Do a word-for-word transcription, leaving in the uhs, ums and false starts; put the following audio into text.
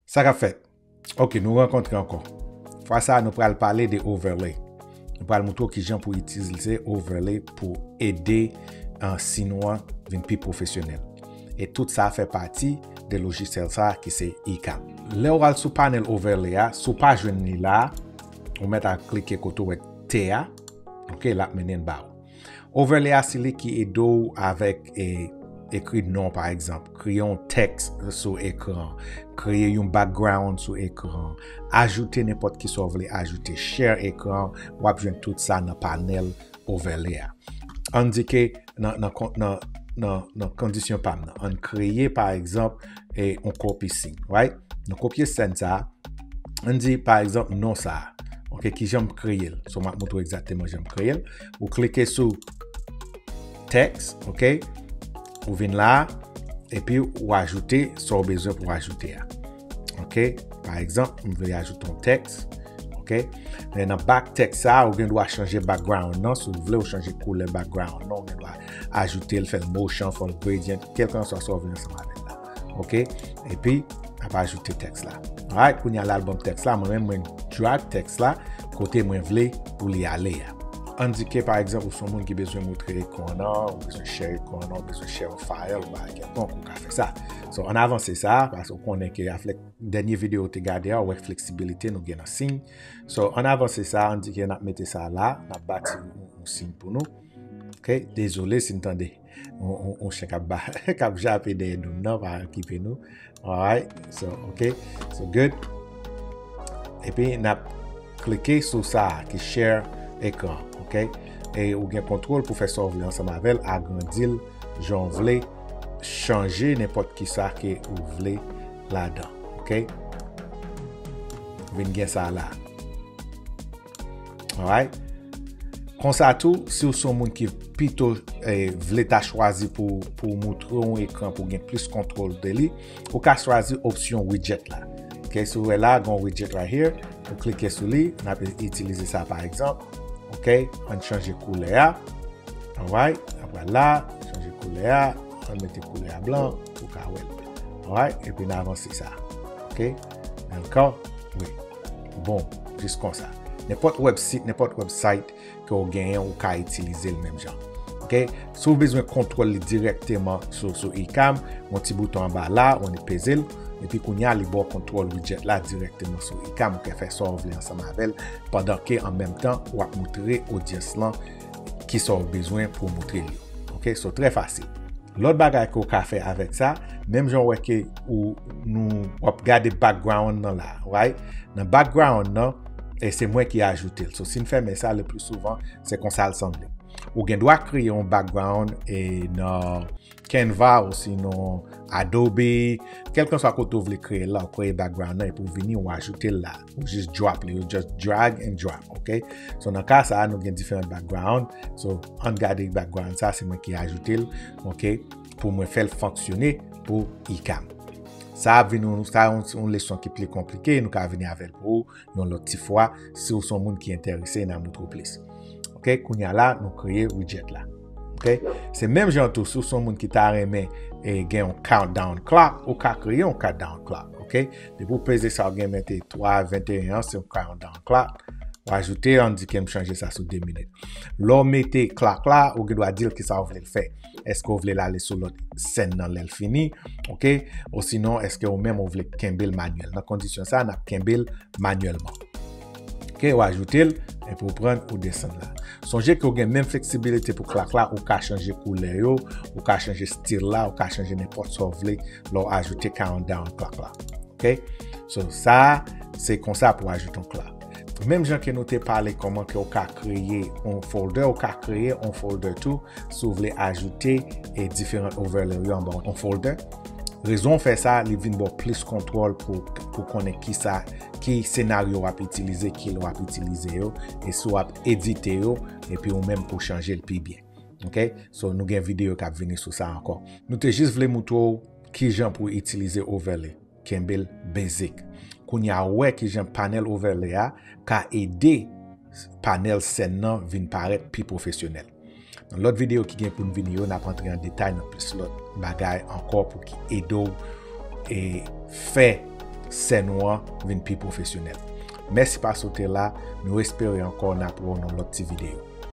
Sa k ap fèt? Ok, nou rankontre ankò. Fwa sa a, nou pral pale de overlay. Nou pral montre w kijan pou itilize overlay pou ede uh, Sinwa vin pi pwofesyonèl. E tout sa fè pati de lojisyèl sa ki se Ecamm. Lè w al sou panèl overlay a, si w pa jwenn li la, ou mèt al klike kote w wè T a, ok, l ap mennen l ba ou. Overlay a se li ki ede w avèk e, ekri non, pa egzanp, kreye yon tèks sou ekran, kreye yon background sou ekran, ajoute nenpòt ki sa w vle ajoute, share ekran, w ap jwenn tout sa nan panèl overlay a. Ann di ke nan, nan, nan, nan, nan kondisyon pa m nan, ann kreye, pa egzanp, e, yon kopi sèn, right? Nou kopye sèn sa a, ann di, pa egzanp, non sa a. Ok, kijan m kreye l? So, m ap montre w egzakteman jan m kreye l. Ou klike sou tèks, ok? Ou vin la a, epi ou ajoute sa w bezwen pou w ajoute a. Ok? Pa egzanp, m vle ajoute yon tèks, ok? Men nan bak tèks sa a, ou gen dwa chanje background nan. Si w vle, ou chanje koulè background nan. Ou gen dwa ajoute l, fè l motion, fè l gradient, kèlkanswa sa w vle ansanm avè l la. Ok? Epi, n ap ajoute tèks la. Alright, kounye a l al ban m tèks la. Mwen menm, mwen drag tèks la kote mwen vle pou li ale a. Ann di ke, pa egzanp, ou se yon moun ki bezwen montre ekran nan, ou bezwen share ekran nan, ou bezwen share yon file, ou bagay kèlkonk, ou ka fè sa. So, ann avanse sa, paske ou konnen ke avèk dènye videyo ou te gade a, ou wè fleksibilite nou gen nan sèn. So, ann avanse sa, ann di ke n ap mete sa la, n ap bati yon, yon sèn pou nou. Ok, dezole si n tande yon, yon, yon chen k ap ba, k ap jape dèyè nou nan, pa okipe nou. Alright, so, ok, so good. Epi n ap klike sou sa a ki share ekran, ok? E ou gen kontwòl pou fè sa w vle ansanm avè l, agrandi l jan w vle, chanje nenpòt ki sa ke ou vle ladan, ok? Vin gen sa la. Alright? Konsa tou, si w se yon moun ki pito eh, vle ta chwazi pou, pou moutre yon ekran pou gen plis kontwòl de li, ou ka chwazi opsyon widget la. Ok, si w wè la, gen yon widget right here, ou klike sou li, n ap itilize sa pa egzanp. Ok, ann chanje koulè a. Alright, n ap pral la, chanje koulè a, ann mete koulè a blan, ou ka wè l. Alright, epi n avanse sa. Ok, ankò, wi. Bon, jis konsa. Nenpòt websit, nenpòt website ke w genyen, ou ka itilize l menm jan. Ok? Si w bezwen kontwòl li dirèkteman sou, sou Ecamm, yon ti bouton anba la, ou annik peze l, epi kounye a, li ba w kontwòl widget la dirèkteman sou Ecamm, ou ka fè sa w vle ansanm avè l, pandan ke an menm tan, w ap moutre odyans lan ki sa w bezwen pou w moutre li. Ok? So, trè fasil. Lòt bagay ke w ka fè avèk sa, menm jan w wè ke ou, nou, w ap gade background nan la, right? Nan background nan, e se mwen ki ajoute l. So, si n fèmen sa, le pli souvan, se konsa l sanble. Ou gen dwa kreye yon background e nan Canva ou sinon Adobe, kèlkanswa kote w vle kreye l la, ou kreye background nan epi w vini, ou ajoute l la. Ou jis drop li, ou just drag and drop, ok? So, nan ka sa a, nou gen diferan background. So, ann gade background sa, se mwen ki ajoute l, ok? Pou mwen fè l fonksyone pou Ecamm. Sa ap vin yon, sa yon, yon leson ki pli konplike, nou ka vini avè l pou ou yon lòt ti fwa, si w se yon moun ki enterese, n a moutre w plis. Ok, kounye a la, nou kreye widget la. Ok, se menm jan tou, si w se yon moun ki ta renmen e gen yon countdown clock, ou ka kreye yon countdown clock. Ok, depi w peze sa, w gen mete twa venteyen an, se yon countdown clock. W ajoute, ann di ke m chanje sa sou de minit. Lè w mete clock la, ou gen dwa di l kisa w vle l fè. Èske w vle l ale sou lòt sèn nan lè l fini? Ok, osinon, èske ou menm ou vle kenbe l manyèl? Nan kondisyon sa, n ap kenbe l manyèlman. Ok, ou ajoute l, epi ou pran, ou desann la. Sonje ke w gen menm fleksibilite pou clock la, ou ka chanje koulè yo, ou ka chanje stil la, ou ka chanje nenpòt sa w vle lè w ajoute countdown clock la. Ok, so sa, se konsa pou ajoute yon clock. Menm jan ke nou te pale kòman ke w ka kreye yon folder, ou ka kreye yon folder tou, si w vle ajoute e diferan overlay yo anba yon folder. Rezon w fè sa, li vin ba w plis kontwòl pou, pou konnen kisa, ki senaryo w ap itilize, ki lè w ap itilize yo, e si w ap edite yo, epi ou menm pou chanje l pi byen. Ok? So, nou gen videyo k ap vini sou sa ankò. Nou te jis vle moutre w kijan pou itilize overlay. Kenbe l basic. Kounye a, ou wè kijan panèl overlay a ka ede panèl sèn nan vin parèt pi pwofesyonèl. Nan lòt videyo ki gen pou n vini yo, n ap antre an detay nan plis lòt bagay ankò pou ki ede w e fè sèn ou an vin pi pwofesyonèl. Mèsi paske w te la, nou espere ankò n ap wè w nan lòt ti videyo.